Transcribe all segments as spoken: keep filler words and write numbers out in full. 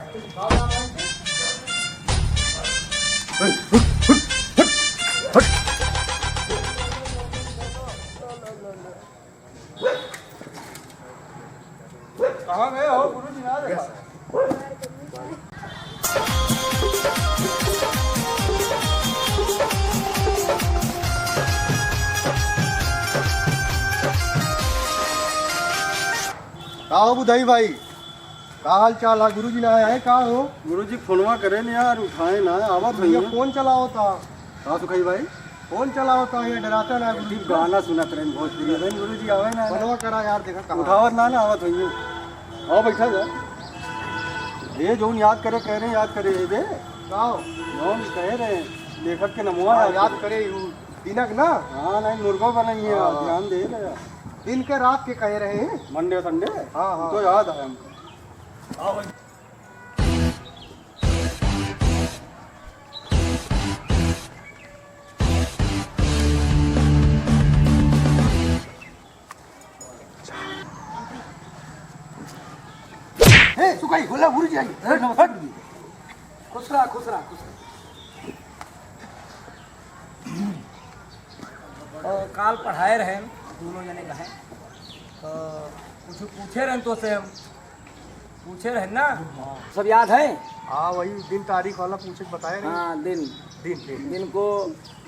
कहाँ गए हो गुरु जी? ना देखा। का हो बुधई भाई, का हाल चाल है? गुरु जी ना आए हैं का हो? गुरु जी फोनवा करे न यार, उठाए ना, आवत भैया होइए। फोन चलाओ था। का सुखाई भाई? फोन चलाओ था, ये डराता ना गुरु जी। गाना सुनत रहे भोजपुरी में, गुरु जी आवे ना। फोनवा करा यार, देखा कहाँ। उठावत ना ना, आवत होइए। आओ बैठा जा। ये जौन याद करे कह रहे हैं, याद करे ये बे। का हो? जौन कह रहे हैं, लेखक के नमवा हाँ, याद याद करे। करे, वो दिनक ना। हाँ, नहीं, मुर्गो बनाइए, हाँ। ध्यान दे भैया। दिन के रात के कहे रहे हैं। मंडे संडे? हाँ, हाँ। तो याद आया हमको। आओ भाई। ए, सुखाई, बोला, गुरु जी आइए। ए, नमस्कार गुरु जी। खुश रहा, खुश रहा, खुश रहा। तो काल पढ़ाए रहे हम, दोनों जने कहे। तो कुछ पूछे रहे तो से हम पूछे रहे ना। सब याद है? हाँ, वही दिन तारीख वाला पूछे के बताए रहे। हाँ, दिन। दिन, दिन। दिन को,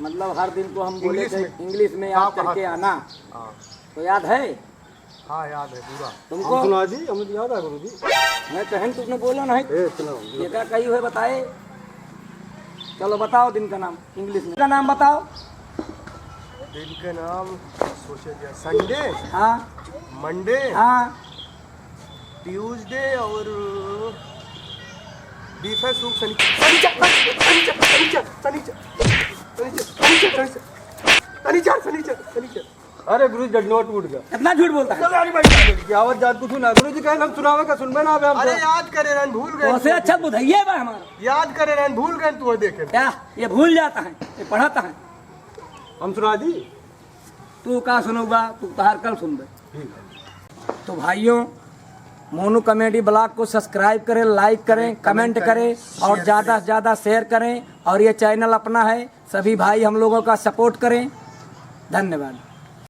मतलब, हर दिन को हम बोले English थे, में। English में का याद करके पढ़ा? आना। हाँ। तो याद है? हाँ, याद है पूरा। तुमको? हम सुना दी, हमें तो याद है गुरु जी। मैं कहन तुमने बोला नहीं। ए, सुनाओ। ये क्या कही हुए बताए? चलो बताओ दिन का नाम, English में। का नाम बताओ। दिन का नाम सोचे दिया, Sunday, हाँ। Monday, हाँ। Tuesday और बीफे, सुक, शनि, शनिचर, शनिचर, शनिचर, शनिचर, शनिचर, शनिचर, शनिचर। अरे गुरु, डंडवा टूट गया। कितना झूठ बोलता है? चलो, अरे भाई, क्या बोल गया? आवत जात कुछ ना। गुरु जी कहे, हम सुनावे का सुनबे ना, अबे हम अरे तो याद करे रहन, भूल गए। तो से अच्छा बुधइये बा हमारा। याद करे रहन, भूल गए तू, देखे। क्या? ये भूल जाता है, ये पढ़ाता है। हम सुना दी। तू का सुनोगा, तू तहार कल सुनबे। ठीक है। तो भाइयों, मोनू comedy vlog को subscribe करें, like करें, comment करें और ज़्यादा से ज़्यादा share करें। और ये channel अपना है, सभी भाई हम लोगों का support करें। धन्यवाद।